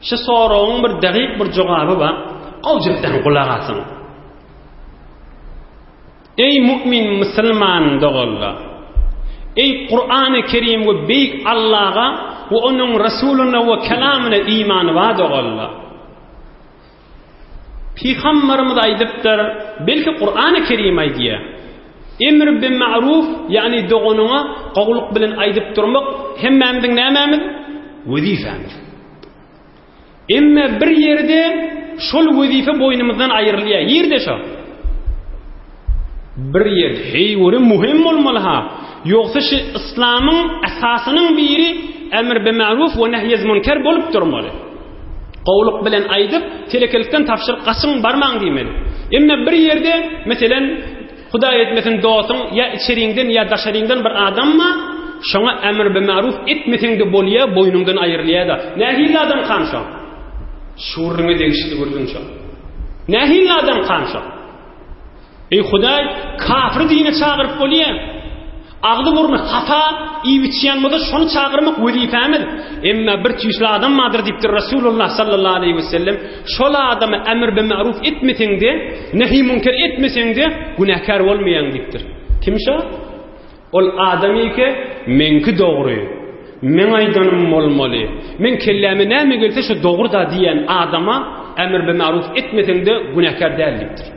A: Şu soragyň bir dagyk bir jogaby bar. Gowjukdan gulak asyň. Eý mu'min musulman doganlar! Eý Kurany Kerim we Beýik Allaga we onuň Resulyna we kelamyna imany bar doganlar! Pygambarymyz aýdypdyr, belki Kurany Kerim aýdýar. Emr bi ma'ruf, ýagny doganyňa gowulyk bilen aýdyp durmak hemmämiziň nämämiz? Wezipemiz. Emme bir ýerde şol wezipe boýnumyzdan aýrylýar. Ýerde şo. Bir ýerde heý göre muhim bolmaly ha. Ýogsa şu yslamyň esasynyň biri emr bi ma'ruf we nehyez münker bolup durmaly. Gowluk bilen aýdyp, telekelikden tabşyryp gaçyň, barmaň diýmeli. Emme bir ýerde, meselen, Hudaý etmesin dostuň ýa içeriňden ýa daşaryňdan bir adam bar, şoňa emr bi maruf etmeseňde bolýa, boýnuňdan aýrylýada. Nähili adamkan şo? Şu gürrüňe degişli gürrüň şo. Nähili adamkan şo? Eý Hudaý, kafyry dine çagyryp bolýa. Agzy-burny hapa, iýip-içýän bolsa, şony çagyrmak wezipämiz. Emma bir tüýsli adam bardyr diýipdir Resulullah sallallahu aleýhi we sellem, şol adama emr bi ma'ruf etmeseň-de, nehi münker etmeseň-de, günäkär bolmaýaň diýipdir. Kim şo? Ol adam eke, meňki dogry, meň aýdanym bolmaly, meň kelläme näme gelse şo dogry-da diýen adama emr bi ma'ruf etmeseň-de günäkär däl diýipdir.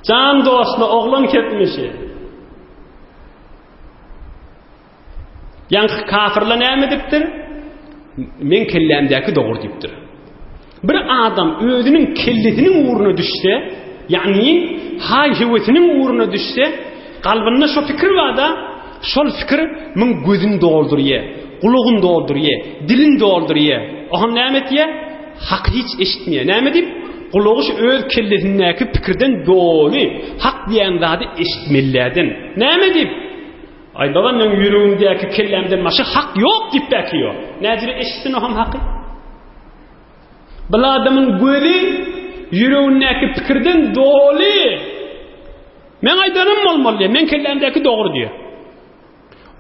A: Jan dostla oglan ketmişi. Ýaňky kafirler näme diýipdir? Men kellämdäki dogry diýipdir. Bir adam özüniň kellesiniň ugruna düşse, ýagny haý-höwesiniň ugruna düşse, kalbynda şo pikir bar-da, Şol fikir muň gözüni doldurýa, gulagyny doldurýa, dilini doldurýa. Oňam näme etýä? Haky hiç eşitmeýär. Näme diýip? Gulagy şu öz kellesindäki pikirden doly. Hak diýen zady eşitmelilerden. Näme diýip? Aý baba meň ýüregimdäki kellämden başga hak ýok diýip bäki ýok. Näjire eşitsin oňam haky? Bil adamyň gözi ýüregindäki pikirden doly. Meň aýdanym bolmaly diýýär. Meň kellämdäki dogry diýýär.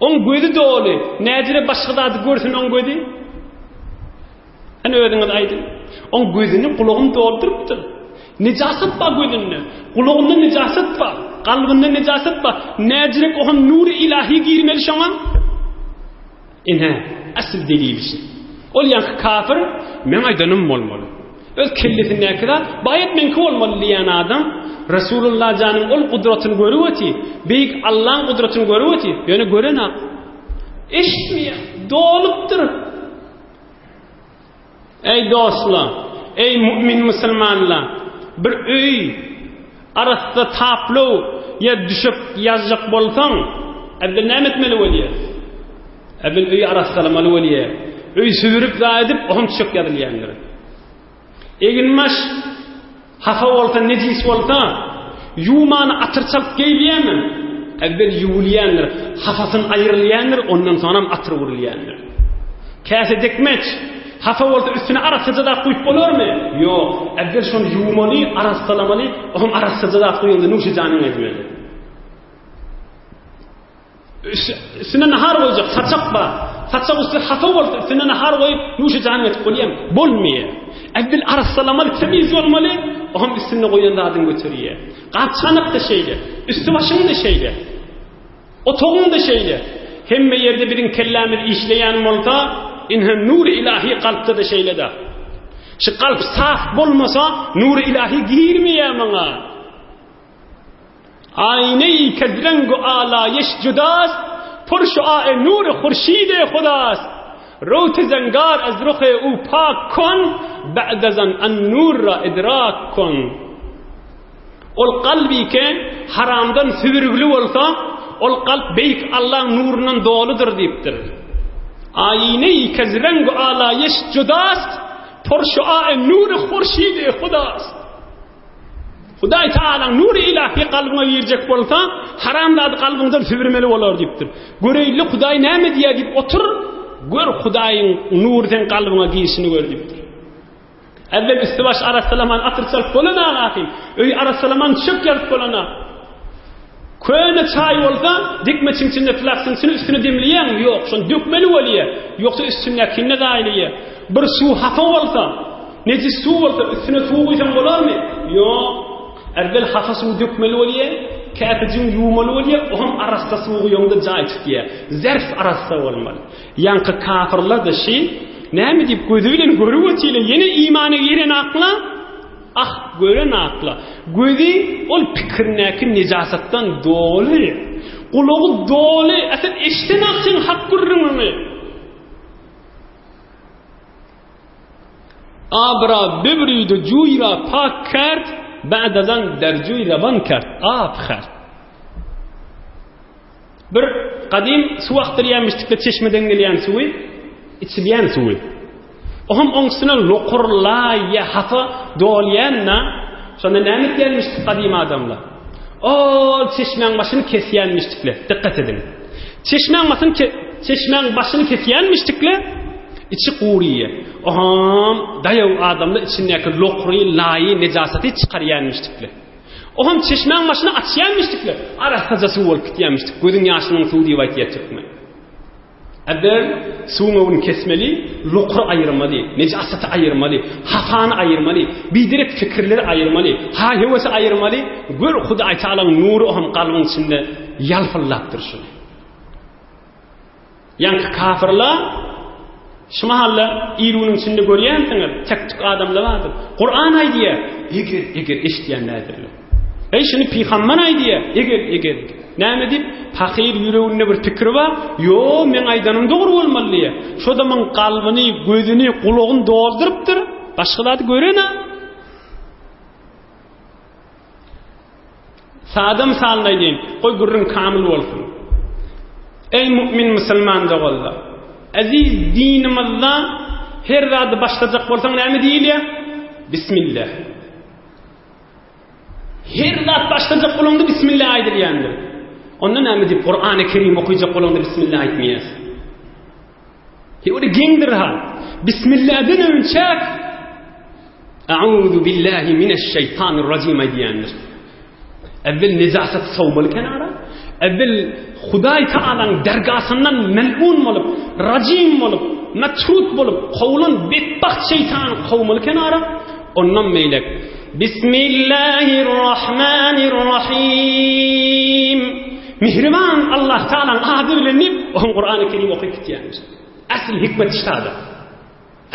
A: Oň gözi doly. Näjire başga zady görsün oň gözi? Hany özüňiz aýdyň. Oň gözüni gulagyny doldurypdyr. Nejasat bar gözünde. Gulagynda nejasat bar. Kalbynda nejasat bar. Näjirek oňa nury ilahi girmeli şoňa? Ine, asyl delil şu. Ol ýaňky kafir, meň aýdanym bolmaly. Öz kellesindäki zat, baýat meňki bolmaly diýen adam, Resulullah janyň ol gudratyny görüp oty, beýik Allaň gudratyny görüp oty, ýöne görenak. Eşitmeýär, dolupdyr. Eý dostlar, eý mu'min musulmanlar, bir öý arassa taplow ýa düşek ýazjak bolsaň, äwwel näme etmeli bolýar? Äwwel öýi arassalamaly bolýar. Öý süzürip zat edip, oňam düşek ýazylýandyr. Eginbaş Hapa bolsa, nejis bolsa, ýuwmany atyr çalyp geýilýändir. Äwwel ýuwulýandyr, hapasyny aýrylýandyr, ondan soňam atyr urulýandyr. Käse dikmeç, hapa bolsa üstüne arassaja zat guýup bolarmy? Ýok. Äwwel şony ýuwmaly, arassalamaly, oňam arassaja zat guýanda nuşy janyň etmeli. Üstüne nahar goýjak saçak bar. Saçak üsti hapa bolsa üstüne nahar goýup nuşy janyň etip bolýarmy? Bolmaýar. Äwwel arassalamaly, temiz bolmaly, oňam üstünde goýan zadyňy göterýär. Gap-çanak-da şeýle, üsti-başyň-da şeýle. Otagyň-da şeýle. Hemme ýerde biziň kellämiz işleýän bolsa, ine nury ilahi kalpda-da şeýle-de. Şu kalp saf bolmasa, nury ilahi girmeýär muňa. Aýneý kez rengu alaýyş judast, Pur şuae nury hurşide hudast. Rowti zengar ez ruhy u pak kon, Ba'dezan an nur ra idrak kon. Ol kalby ke haramdan sübürgli bolsa, ol kalp beýik Allaň nurundan doludyr diýipdir. Aýneý kez rengu alaýyş judast, Pur şuae nury hurşide hudast. Hudaý Tagalaň nury ilahi kalbyňa girjek bolsa, haram zady kalbyňdan sübürmeli bolar diýipdir. Göreýli Hudaý näme diýýär diýip otur, gör Hudaýyň nury seň kalbyňa girişini gör diýipdir. Äwwel üsti baş arassalaman atyr çalyp bolana ahym, öýi arassalaman çök ýazyp bolana. Köne çaý bolsa, dikmeçiň içinde flaksyň içini üstüne demleýäňmi? Ýok, şony dökmeli bolýar. Ýogsa üstündäkini zaýalaýar. Bir suw hapa bolsa, nejis suw bolsa, üstüne suw guýsaň bolarmy? Ýok. Äwwel hapa suwy dökmeli bolýar, käsejigiňi ýuwmaly bolýar, oňam arassa suw guýaňda jaý tutýar. Zerf arassa bolmaly. Ýaňky kafyrlar-da şi, näme diýip gözi bilen görüp otyrlar, ýene imana girenaklar, Ah, gören akla. Gözi ol pikirindäki nejasatdan doly. Gulagy doly. A sen eşitseň-ak seň hak gürrüňiňi. Abra böwrüdi juýra pak kert, ba'dazan derjuý rawan kert, ab kert. Bir gadym suw akdyrýanmyşdykda çeşmeden gelýän suwy, içilýän suwy. Oňam oň üstüne lokur, laý ýa hapa dolýan-da, şonda näme etýänmişdik gadym adamlar? Ol çeşmäň başyny kesýänmişdikler. Dikkat ediň. Çeşmäň başyny çeşmäň başyny kesýänmişdikler, içi guryýa. Oňam daýaw adamlar içindäki lokury, laýy, nejasaty çykarýanmişdikler. Oňam çeşmäň başyny açýanmişdikler, arassaja suw bolup gitýänmişdik. Gözüň ýaşynyň suwy diýip aýtýar türkmen. Äwel suwuň öwüni kesmeli, lokury aýyrmaly, nejasaty aýyrmaly, hapany aýyrmaly, biderek pikirleri aýyrmaly, haý-höwesi aýyrmaly, gör Hudaý Tagalaň nury oňam kalbyň içinde ýalpyldap durşuny. Ýaňky kafyrlar şu mahalla il-günüň içinde görýänsiňiz, tek-tük adamlar bardyr. Kuran aýdýar, eger, eger eşidýän däldirler. Eý, şuny pygamber aýdýar, eger, eger. Näme diýip, pahyr ýüreginde bir pikir bar, ýo, meň aýdanym dogry bolmaly diýýär. Şo da muň kalbyny, gözüni, gulagyny doldurypdyr, başga zady görene. Sada mysalyny aýdaýyn, goý gürrüň kamyl bolsun. Eý mu'min musulman doganlar! Eziz dinimizde her zady başlajak bolsaň näme diýilýär? Bismillah. Her zat başlajak bolanda Bismillah aýdylýandyr. Onda näme diýip Kur'an-ı Kerim okuyacak bolanda Bismillah aýtmaýas? Ýöne geňdir ha. Bismillahden önçäk A'udhu billahi mineşşeýtanirrajim aýdýandyr. Evvel nejasat sowmaly kenara. Evvel Hudaý Taalaň dergasyndan mel'un bolup, rajim bolup, matrut bolup, kowulan betbagt şeýtany kowmaly kenara. Ondan beýlek Bismillahirrahmanirrahim. Mihriban Allah Taalaň ady bilen diýip, oň Kur'an-ı Kerim okyp gitýändir. Asl hikmet ştada.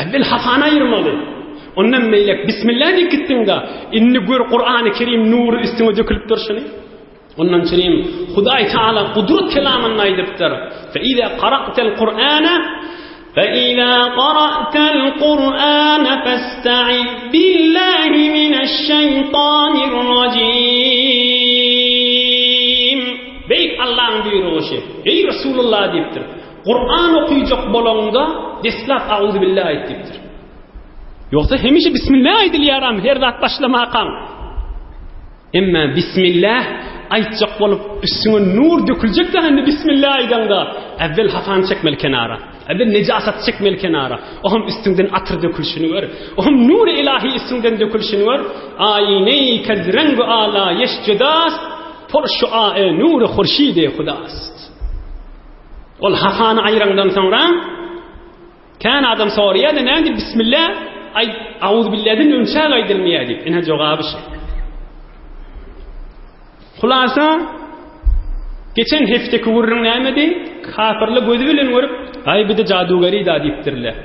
A: Evvel hafany aýyrmaly. Ondan beýlek Bismillah diýip gitdiň-de, indi gör Kur'an-ı Kerim nury üstüňe dökülip durşuny. Ondan çynym Hudaý Taala gudrat kelamynda aýdypdyr. Fe iza qara'tel Kur'ana Fe iza qara'tel Kur'ana festa'iz billahi mineşşeýtanirrajim. Beýik Allahyň buýrugy şu. Eý Resulullah diýipdir. Kur'an okyjak bolaňda deslap auzubillah aýt diýipdir. Ýogsa hemişe bismillah aýdylýaram her zat başlamakaň. Emma bismillah aýtjak bolup üstüňe nur döküljek de indi bismillah aýdaňda äwwel hafany çekmeli kenara. Äwwel nejasaty çekmeli kenara. O hem üstüňden atyr dökülişini gör. O hem nur ilahi üstüňden dökülişini gör. Aýneý kez rengu ala yeş judast por şuae nur hurşide hudast. Ol hafany aýraňdan soňra Kän adam soraýar-da, näme diýip bismillah aýt, auzubillahden öňçäk aýdylmaýar diýip. Ine jogaby şu. Hulasa geçen hefteki gürrüň nämedi? Kafirler gözi bilen görüp, aý bu-da jadugeri da diýipdirler.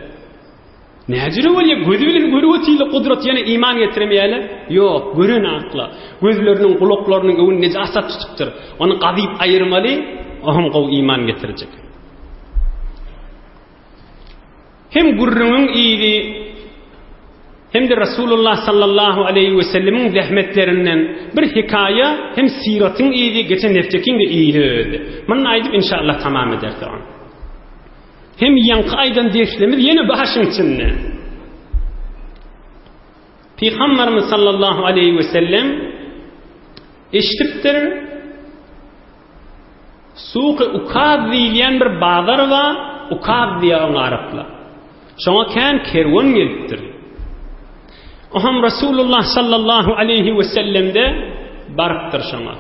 A: Näjüre bolýar? Gözi bilen görüp otyrlar, gudrat ýene iman getirmeýärler. Ýok, gören akla. Gözleriniň, gulaklarynyň öňüni nejasat tutupdyr. Ony gazyp aýyrmaly, o hem gowy iman getirjek. Hem gürrüňiň yzy hem-de Resulullah sallallahu aleýhi we sellemiň zähmetlerinden bir hekaýa hem syratyň yzy geçen heftekiň-de yzy özi. Muny aýdyp inşallah tamam ederis oňa. Hem ýaňky aýdan derslerimiz ýene başyň içinde. Pygamberimiz sallallahu aleýhi we sellem eşidipdir Suky Ukaz diýilýän bir bazar bar, Ukaz diýýär oňa araplar. Şoňa kän kerwen gelipdir. Oham Rasulullah sallallahu aleýhi we sellemde barypdyr şoňa.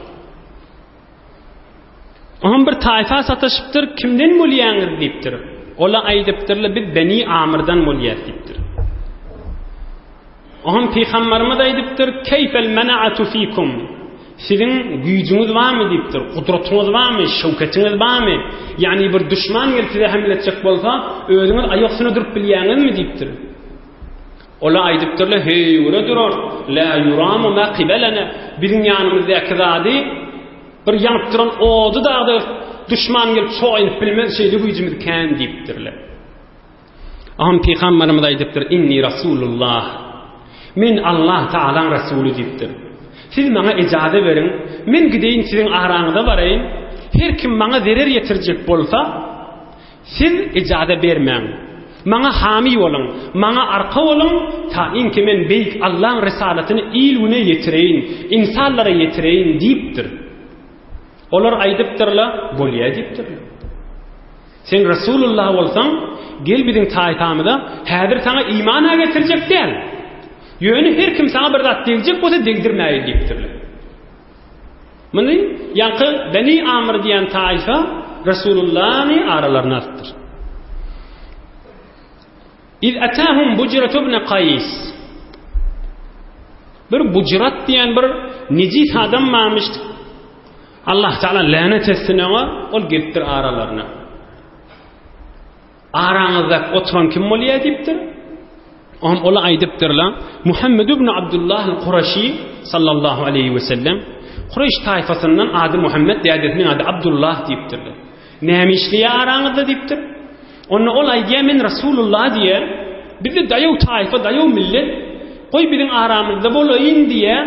A: Oham bir taýfa sataşypdyr, kimden bolýaňyz diýipdir. Ola aýdypdyrlar, biz Beni Amrdan bolýas diýipdir. Oňam Pygamberimiz aýdypdyr, Keýfel mena'atu fikum? Siziň güýjüňiz barmy diýipdir, gudratyňyz barmy, şöwketiňiz barmy? Ýagny bir duşman gelip size hemle etjek bolsa, özüňiz aýak üstüne durup bilýäňizmi diýipdir. Olar aýdypdyrlar, Heýwere durar, la yuramu ma qibelena. Biziň ýanymyzdaky zady bir ýanyp duran ody dagda duşman gelip çoýunyp bilmez, şeýle güýjümiz kän diýipdirler. Aham Pygamberimiz aýdypdyr, Inni Rasulullah. Men Allah Taalaň Rasuly diýipdir. Siz maňa ejaza beriň, men gideýin siziň araňyza baraýyn. Her kim maňa zerer ýetirjek bolsa, siz ejaza bermäň. Maňa hamy boluň, maňa arka boluň, ta inki men beýik Allaň risalatyny il-güne ýetireýin, ynsanlara ýetireýin diýipdir. Olar aýdypdyrlar, bolýa diýipdirler. Sen Resulullah bolsaň, gel biziň taýpamyza, häzir saňa iman-a getirjek däl. Ýöne her kim saňa bir zat degjek bolsa degdirmäýin diýipdirler. Muny ýaňky Beni Amr diýen taýfa Resulullany aralaryna alypdyr. Iz atahum Bujrat ibn Kaýs. Bir Bujrat diýen bir nejis adam barmyş. Allah Taala länet etsin oňa, ol gelipdir aralaryna. Araňyzda oturan kim bolýar diýipdir. Oňa ol aýdypdyrlar, Muhammed ibn Abdullah al-Quraşi sallallahu aleyhi we sellem Kureş taýfasyndan ady Muhammed, dädesiniň ady Abdullah diýipdirler. Näme işleýär araňyzda diýipdir. Onda ol aýdýar, men Rasulullah diýýär. Bizde daýaw taýfa, daýaw millet. Goý biziň aramyzda bolaýyn diýýär.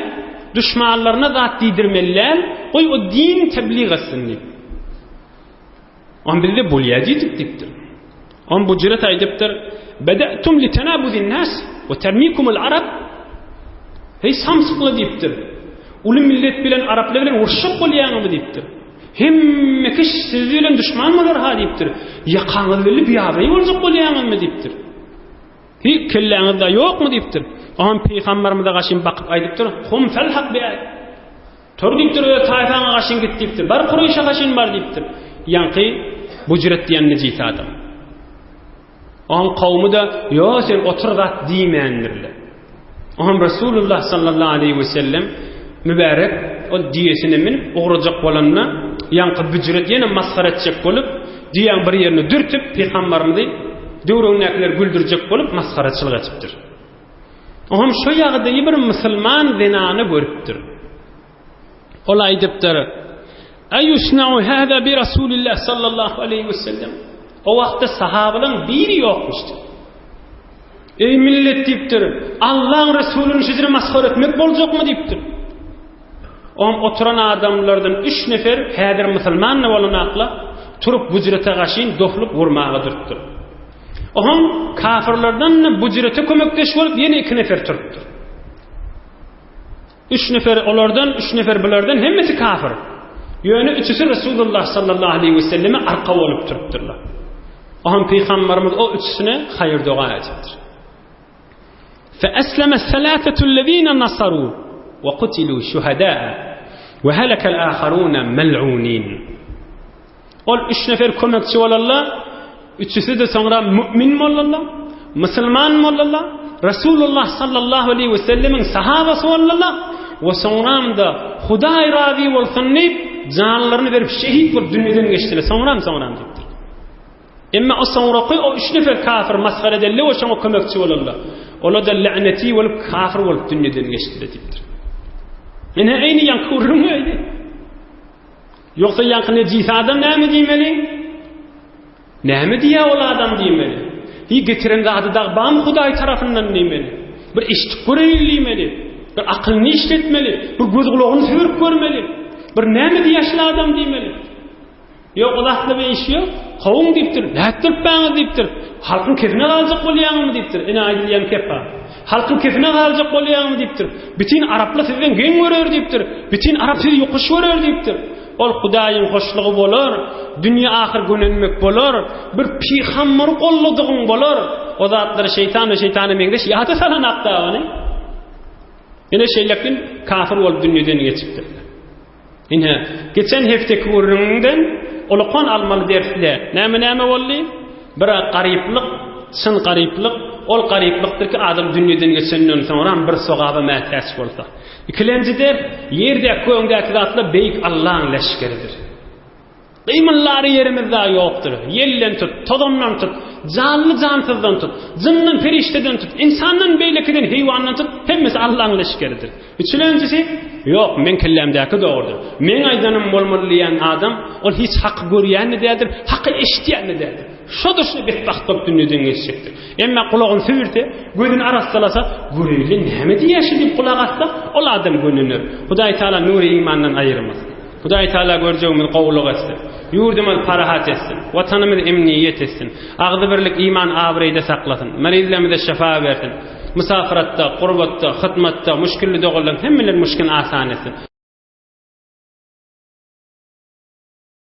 A: Duşmanlaryna zat diýdirmeli däl. Goý o din tebliğ etsin diýip. On bizde bolýar diýdik diýipdir. On Bujret aýdypdyr, Beda'tum li tenabuzin nas we termikumul arab. Heý samsykly diýipdir. Uly millet bilen araplar bilen uruşjak bolýaňyzmy diýipdir. Hemme kişi siz bilen duşman bolar ha diýipdir. Ýakaňyz belli biabraý boljak bolýaňyzmy diýipdir. Hiý kelläňizde ýokmy diýipdir. Oňam pygamberimize gaşyn bakyp aýdypdyr, Hum felhak bi Tur diýipdir, öz taýfaňa gaşyn git diýipdir. Bar Kureýşe gaşyn bar diýipdir. Ýaňky Bujret diýen nejis adam. Oň kowmy-da, ýo sen otur zat diýmändirler. Oňam Resulullah sallallahu aleýhi we sellem mübärek ol düýesine münüp ugrajak bolanda, ýaňky Bujret ýene masgara etjek bolup, düýäň bir ýerini dürtüp, pygambarymyzy döwregindäkileri güldürjek bolup masgaraçylyk etipdir. Oňam şo ýagdaýy bir musulman zenany görüpdir. Ol aýdypdyr, Eýusna'u hâzâ bi Rasulillah sallallahu aleýhi we sellem. O wagtda sahabalaryň biri ýokmuşdy. Eý millet diýipdir, Allaň Resulyny şeýle masgara etmek boljakmy diýipdir. Oňam oturan adamlardan üç nefer häzir musulman-da bolanakla turup bujrete gaşyn dohlup urmaga durupdyr. Oňam kafirlerden-de bujrete kömekdeş bolup ýene iki nefer turupdyr. Üç nefer olardan, üç nefer bulardan hemmesi kafir. Ýöne üçüsi Resulullah sallallahu aleýhi we selleme arka bolup turupdyrlar. Oňam pygamberimiz o üçüsine haýyr doga edipdir. فأسلم الثلاثة الذين نصروا وقتلوا شهداء وهلك الآخرون ملعونين Ol üç nefer kömekçi bolarlar, üçüsi-de soňra mümin bolarlar, musulman bolarlar, Resulullah sallallahu aleýhi we sellemiň sahabasy bolarlar we soňram-da Hudaý razy bolsun diýip, janlaryny berip şehit bolup dünýeden geçdiler. Soňram soňram diýipdir. Emma o soňraky o üç nefer kafir masgara edende we şoňa kömekçi bolanlar, olar-da läneti bolup kafir bolup dünýeden geçdiler diýipdir. Ine eýni ýaňky gürrüň öýdi. Ýogsa ýaňky nejis adam näme diýmeli? Näme diýýär ol adam diýmeli? Hiý getiren zady dagy barmy Hudaý tarapyndan diýmeli? Bir eşidip göreýin diýmeli. Bir akylyny işletmeli, bir göz-gulagyny süzürip görmeli. Bir näme diýýär şul adam diýmeli. Ýok, ol asla bir işi ýok. Kowuň diýipdir. Nätdiripmäňiz diýipdir. Halkyň kefine galjak bolýaňyzmy diýipdir. Ine aýdylýan kepa. Halkyň kefine galjak bolýaňmy diýipdir. Bütin araplar sizden geň görer diýipdir. Bütin arap sizi ýokuş görer diýipdir. Ol Hudaýyň hoşlugy bolar. Dünýe ahyr gönenmek bolar. Bir pygamberi golladygyň bolar. O zatlary şeýtan we şeýtana meňzeş ýada salanakda ony. Ine şeýlekin kafir bolup dünýeden geçipdir. Ine, geçen hefteki gürrüňiňden ulakan almaly dersle näme-näme boldy? Bir-ä garyplyk, çyn garyplyk, ol garyplykdyr ki, adam dünýeden geçenden soňram bir sogaba mätäç bolsa. Ikilenji ders, ýerdäki, gögdäki zatlar beýik Allaň leşgeridir. Gymyldary ýerimiz dagy ýokdur. Ýelden tut, tozandan tut, janly-jansyzdan tut, jyndan, perişdeden tut, ynsandan, beýlekiden, heýwandan tut, hemmesi Allaň leşgeridir. Üçülenjisi, Ýok, meň kellämdäki dogrudyr. Meň aýdanym bolmaly diýýän adam, ol hiç haky görýän-de däldir, haky eşidýän-de däldir. Şo-da şuny betbagt bolup dünýeden geçjekdir. Emma gulagyny sübürse, gözüni arassalasa, göreýli näme diýýär şu diýip gulak assa, ol adam gönener. Hudaý Tagala nury imandan aýyrmasyn. Hudaý Tagala görjegimizi gowulyk etsin. Ýurdumyzy parahat etsin. Watanymyzy emniýet etsin. Agzybirlik, iman, abraýda saklasyn. Marizlerimize şyfa bersin. Musafyratda, gurbatda, hyzmatda, muşkilli doganlaryň hemmelerini muşkilini asan etsin.